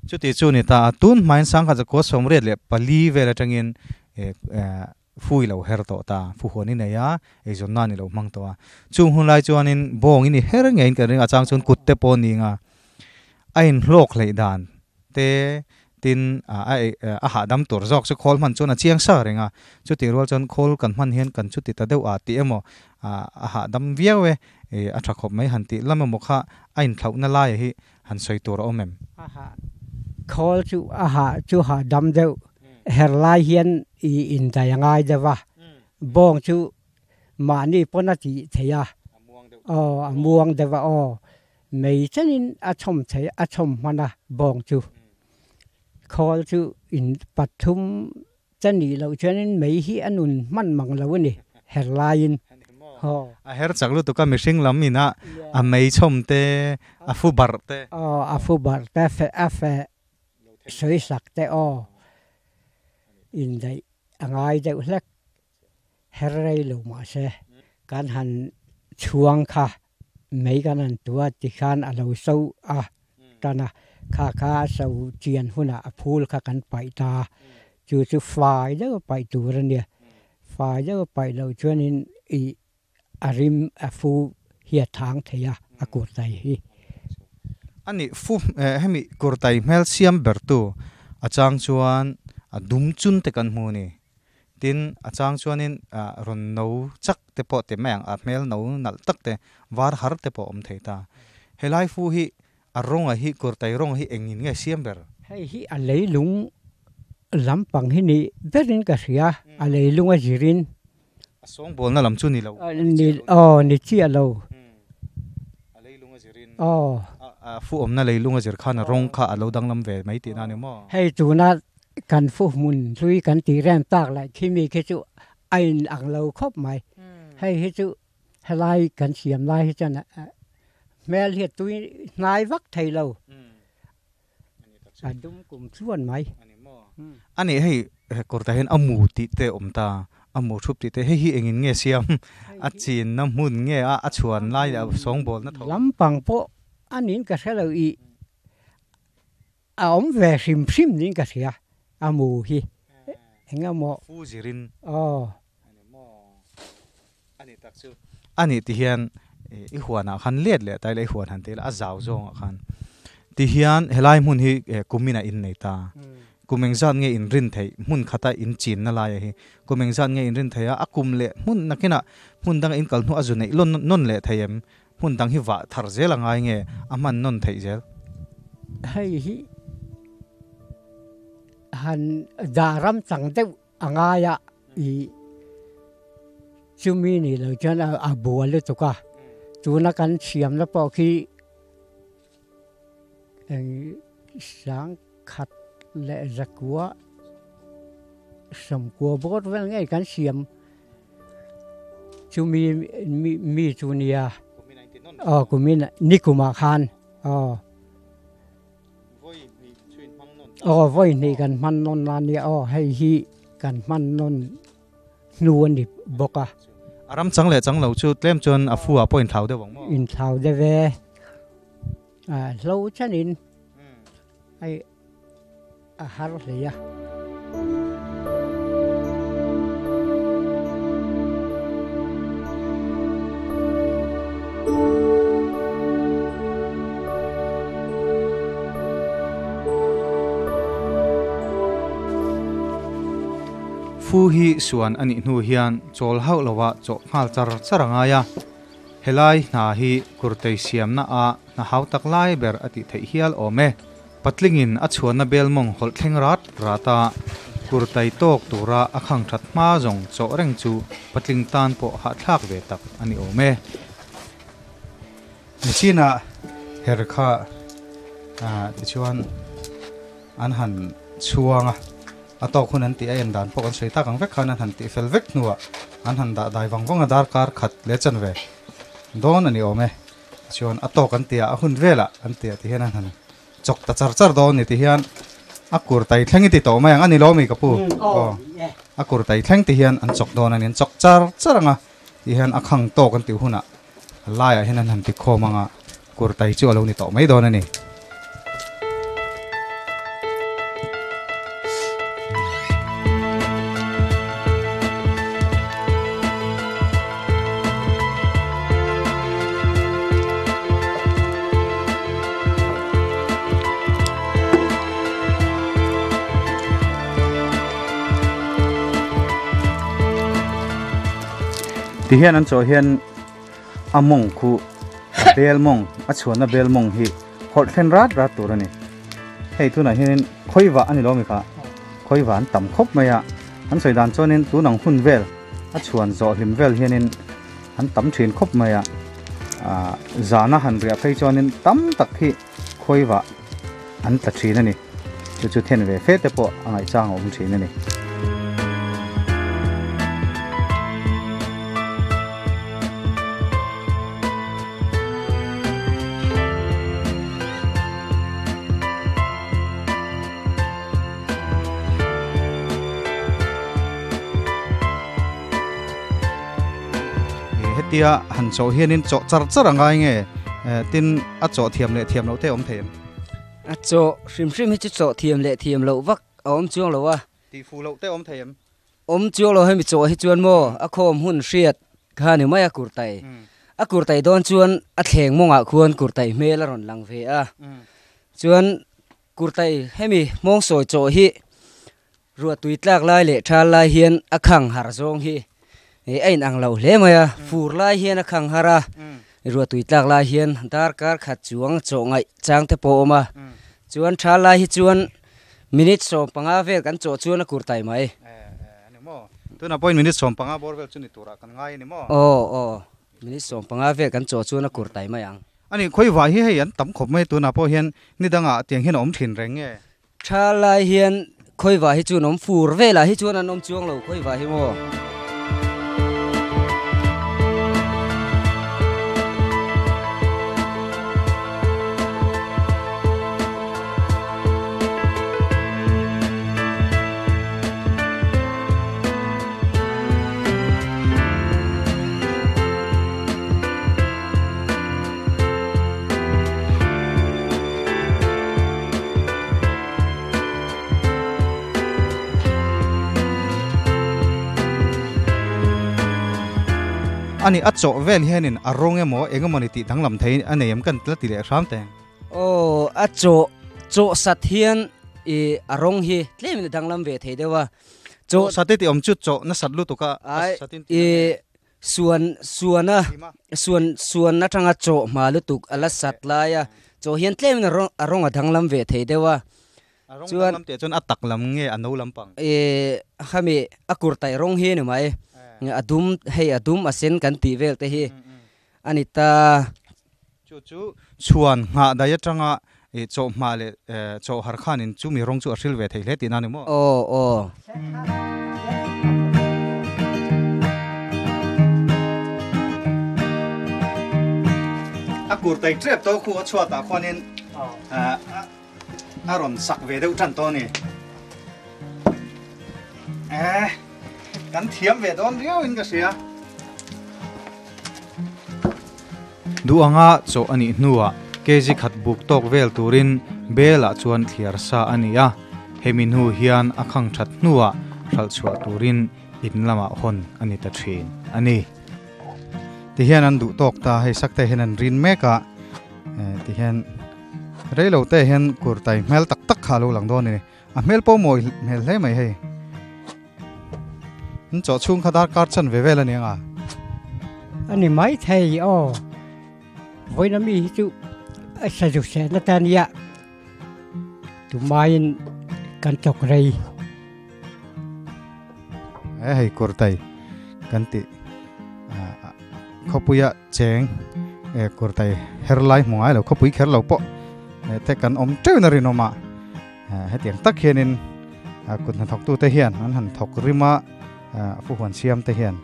Chuti chu ni ta a, tun hmain sangkhat zakua 84 vel atangin Fu i lo her tawh ta, fu huan i nei a, eizawn nan i lo hmang tawh a. Chung hun lai chuanin bawng i ni her ngeiin kan ring a, chang chuan kut te pawh a ni nga. A inhlawk hleih dan te tin a a hahdam tur zawk chu khawl hman chuan a chiang sa reng a. Chutih rual chuan khawl kan hman hian kan chuti ta deuh a tih emaw a hahdam viau e, a tha khawp mai han tih lam emaw kha a inthlauhna laia hi han sawi tur a awm em? A hah khawl chu a hah chu hahdam deuh her lai hian i indai a ngai deuh a, bawng chu mahni pawn a tih theih a, aw a muang deuh a aw, mei chenin a chhawm theih a chhawm hman a bawng chu khawl chu in pathum Cha nih loh chuanin mei hi a nun hman mang lo a ni, her laiin. Haw. A her chak lutuk a mihring lam ina a mei chhawm te, a fu barh te. Aw, a fu barh te, fe a fe sawi sak te aw. Indaih a ngai deuh hlek. Her rei lo mahse kan han chhuang kha mei kan han tua tikhan a lo so a tan a, kha kha a so chian hunah a phul kha kan paih ta a, chu chu fai deuh a paih tur a nia, fai deuh a paih loh chuanin ih a rim a fu hi a thang thei a, a kurtai hi. A nih fu hemi kurtai hmel siam bertu a chang chuan a dum chun te kan hmu a ni. Tin, a chang chuanin rawn no chak te pawh ti mai ang, a hmel no nalh tak te, var har te pawh a awm thei ta. Helai fu hi a rawnga hi kurtai rawnga hi engin nge siam ber? Hei hi a leilung lampang hi ni berin ka hria, a leilung a zirin. A sawngbawlna lam chu ni lo. Ni, aw, ni chiah lo. A leilung a zirin. Aw. A fu awmna leilung a zir khan a rawng kha a lo danglam ve mai tihna a ni maw? Hei tuna kan fu hmun hlui kan tih rem tak laih khi mi khi chu a in ang lo khawp mai. Hei hi chu helai kan siam lai hi chuan hmel hi a tui hnai vak thei lo. A dum kum chuan mai. A nih hei kawrtah hian a mu tih te awm ta, a mu thup tih te hei hi engin nge siam? A chinna hmun nge a a chhuan lai leh a sawngbawlna tho? Lampang pawh a niin ka hre lo i a awm ve hrim hrim niin ka hria a mu hi eng emaw. Fu zirin. Aw. A ni tak chu. A nih ti hian I huana khan let le tai le huan han te a zau zong khan ti hian helai hmun hi kumina in nei ta kumeng zan nge in rin thei hmun khata in chin na lai hi kumeng zan nge in rin theia a kum le hmun nakina hmun dang in kal hnu azu nei lon non le theiem hmun dang hi wa thar zel angai nge a man non thei zel hei hi han daram chang deuh angaya i chumi ni lo chuan a bual lu tuka tuna kan siam na pawh khi sang khat le zakua samkua bot vel nge kan siam chumi mi mi chunia o kumin nikuma khan o o voi ni kan man non na ni o hei hi kan man non nuan ni boka aram chang le chang lo chu tlem chon a fu a point thau de wang mo in thau de ve a lo chanin ai a har le ya fu hi suan ani hnu hian chol hau lowa chaw ngal char charanga ya helai hna hi kurtei siam na a na hau tak lai ber ati thei hial ome patlingin a chuan na belmong hol thleng rat rata kurtai tok tura a khang that ma jong chaw reng chu patling tan po ha thlak ve tak ani ome nichina herkha a ti chuan an han chuanga atok hun an ti a en dan pawh an sawi tak ang vek khan an han ti fel vek hnuah an han dah dai vang vang a dar kar khat le chan ve dawn ani awm e chuan atok an ti a a hun velah an ti a ti hian an han chawk ta char char dawn ni ti hian a kur tai thleng i ti tawh mai ang ani lo mi ka pu aw a kur tai thleng ti hian an chawk dawn ani an chawk char char anga ti hian a khang tawk an ti hunah a laiah hian an han ti khawm anga kur tai chu a lo ni tawh mai dawn ani. Ti hian an chaw hian a mawng khu bel mawng a chhuan a bel mawng hi hawlh thlen rat rat tur ani hei tunah hianin khawiva ani lo mi kha khawiva an tam khawp mai a an sawi dan chuanin tunang hun vel a chhuan zawh hlim vel hianin an tam thin khawp mai a zana han riah phei chuanin tam tak hi khawiva an tla thin ani chu chu then ve fe te pawh a ngaihchang a awm thin ani. Tia han chaw hianin chaw char char angai nge tin a chaw thiam le thiam lo te awm theim a chaw hrim hrim hi chu chaw thiam le thiam lo vak a awm chuang lo a ti fu lo te awm theim awm chuang lo hemi chaw hi chuan maw a khawm hun hriat kha ni mai a kurtai dawn chuan a thleng mawngah khuan kurtai hmel a rawn lang ve a chuan kurtai hemi mawng sawi chaw hi ruah tui tlak lai leh thal lai hian a khang har zawng hi ein ang lo hle mai a fur lai hian a khang hara ruah tui tlak lai hian dar kar khat chuang chaw ngai chang te pawh awm a chuan tha lai hi chuan minute 15 vel kan chaw chuan a kurtai mai ani maw tuna point minute 15 bor vel chu ni tura kan ngai ani maw aw aw minute 15 vel kan chaw chuan a kurtai mai ang ani khawiva hi hei an tam khawp mai tuna pawh hian ni danga tiang hian a awm thin reng nge tha lai hian khawiva hi chuan awm fur velah hi chuan an awm chuang lo khawiva hi maw. Ani a chaw vel hianin a rawng emaw eng emawni tih danglam thei a nei em kan la ti leh hram teng. Aw, a chaw chaw sat hian i a rawng hi tlemin a danglam ve thei deuh a. Chaw sat i tih awm chu chaw nasat lutuk a satin tih a ni. Suan suana suan suan atanga chaw hma lutuk a la sat lai a, chaw hian tlemin a rawng a danglam ve thei deuh a. A rawng danglam tih chuan a tak lam nge a no lampang? E khami a kurtaih rawng hi a ni mai. A dum hei a dum a sen kan tih vel te hi a ni ta. Chu chu chhuan nghah dai atanga chaw hma leh chaw har khanin chumi rawng chu a hril ve thei hle tihna a ni maw? Aw aw. A kurtaih tep tawh khu a chhuatah khuanin a rawn sak ve deuh tan tawh a ni. Eh, kan thiam ve dawn riau in ka hria. Duh anga chaw a nih hnuah kg khat buk tawk vel turin bel ah chuan thliar sa a ni a, hemi hnu hian a khang that hnuah hralh chhuah turin in lamah hawn a ni ta thin a ni. Tihian an duh tawk ta, hei sakte hian an rin mek a, tihian Reilo te hian kurtai hmel tak tak kha a lo lang dawn a ni. A hmel pawh mawi hmel hle mai hei. An chaw chhung kha darkar chan ve vel a ni ang a. A ni mai thei aw. Vawiin ami hi chu a sazu sehna te a nia. Tumaiin kan chawk rei. He hei kurtai kan tih khawpuia cheng kurtai her lai hmu ngai lo khawpui kher lo pawh te kan awm teuh na rinawm a hetiang tak hianin kut hnathawktute hian an han thawk rim a fuhuan siam te hian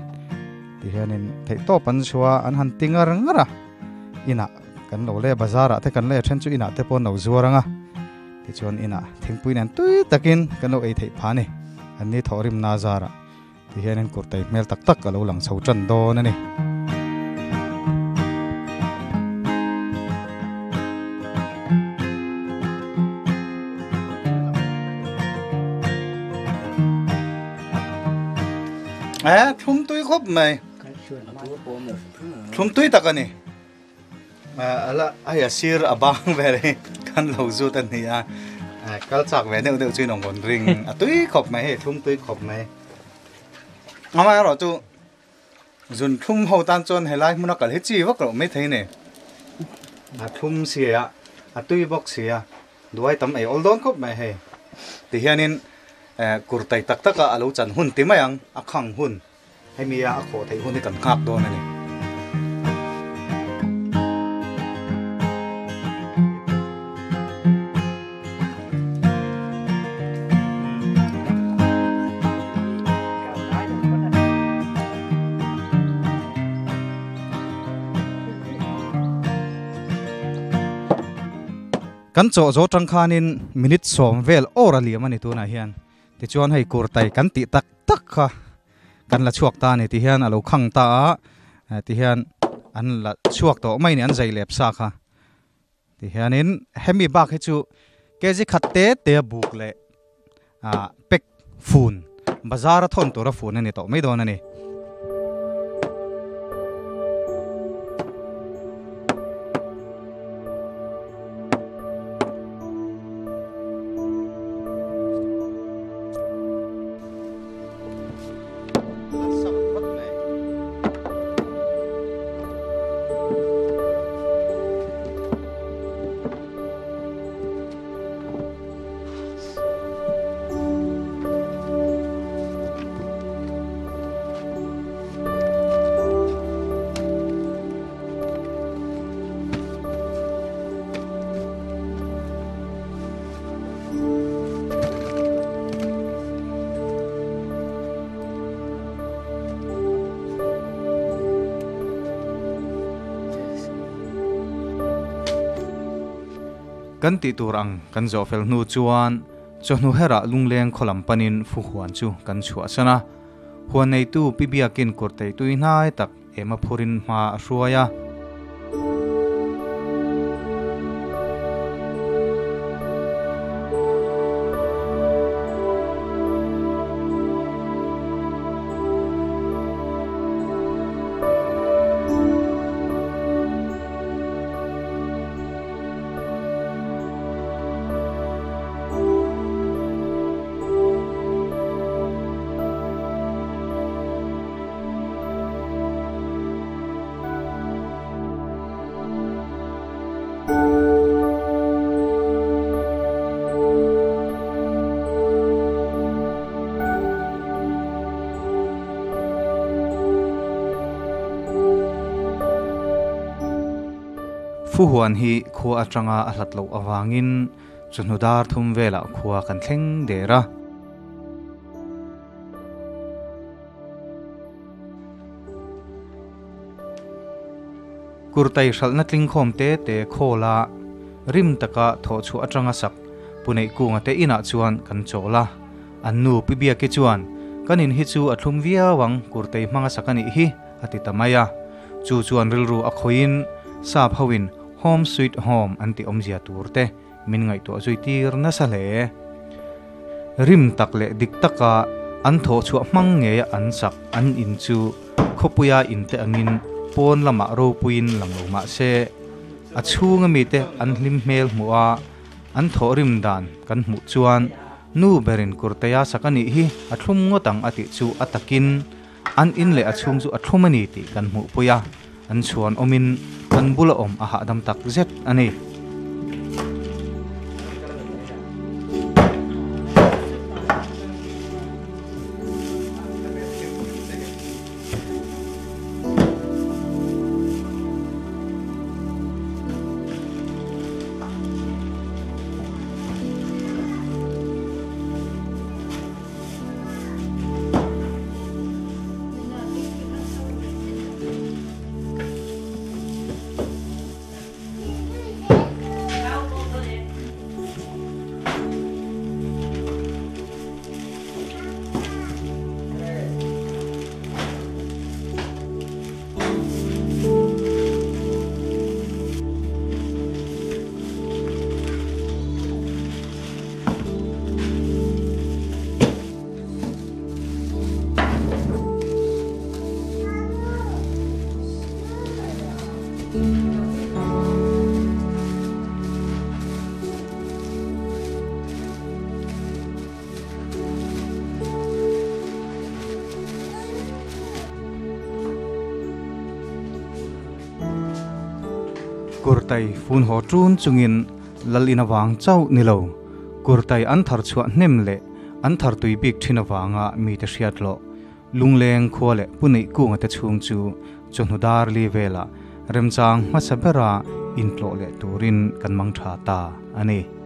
ti hianin theihtawp an chhuah a an han ti ngar ngar a inah kan lo le bazar ah te kan le then chu inah te pawh an lo zuar ang a tichuan inah thingpui nen tui takin kan lo ei theih phah a ni an ni thawhrimna zarah. Ti hianin kurtai hmel tak tak a lo lang chho tan dawn a ni. Eh, thlum tui khawp mai. Thlum tui tak a ni. Ala hei a sir a bang vel hi kan lo zut a ni a. Kal chak ve deuh deuh chu in awm rawn ring a tui khawp mai hei thlum tui khawp mai. Amaherawh chu zun thlum ho tan chuan helai hmuna kal hi chi vak loh maithei a ni. A thlum sia a tui bawk sia duai tam ei awl dawn khawp mai hei. Tihianin kurtai tak taka a lo chan hun ti mai ang a khang hun. Hemi a a khawh theih hun hi kan nghak dawn a ni. Kan chaw zo tang khanin minute sawm vel awr a liam a ni tunah hian. Tichuan hei kurtai kan tih tak tak kha kan la chhuak ta a ni ti hian a lo khang ta a ti hian an la chhuak tawh mai a ni an zai lep sa kha ti hianin hemi bak hi chu kg khat te te a buk leh ah pack fun bazar a thawn tur a fun a ni tawh mai dawn a ni. Kan tih tur ang kan zawh fel hnu chuan chawhnu herah lungleng khaw lam panin fu huan chu kan chhuahsan a. Huan neitu Pi Biakin kurtei tui hnai tak Ema phurin hma a hruai a. Fuhuan hi khua atanga a hlat loh avangin chawhnu dar thum velah khua kan thleng der a. Kurtai hralhna tlingkhawm te te khawla rim taka thawh chhuah atanga sak Puneih kunga te inah chuan kan chawl a. An nu Pi Biaki chuan, Kan in hi chu a thlum viau ang, kurtei hmanga sak a nih hi, a ti ta mai a. Chu chuan rilru a khawiin sap hoin Home sweet home an tih awmzia tur te min ngaihtuah zui tir nasa hle. Rim tak leh dik taka an thawh chhuah hmang ngeia an sak an in chu khawpuia in te angin pawn lamah ropuiin lang lo mah se, a chhunga mite an hlim hmel hmuh a, an thawh rim dan kan hmuh chuan nu berin Kurteia sak a nih hi a thlum ngawt ang a tih chu a takin an in leh a chhung chu a thlum a ni tih kan hmuhpui a, an chhuan awmin kan bula awm a hahdam tak zet a ni. Kurtai fun haw ṭun chungin lal in avang chauh ni lo, kurtai an thar chhuah hnem leh an thar tui bik ṭhin avanga mite hriat loh Lungleng khua leh Puneih kunga te chhung chu chawhnu dar li velah remchang hmasa bera intlawh leh turin kan mang tha ta a ni.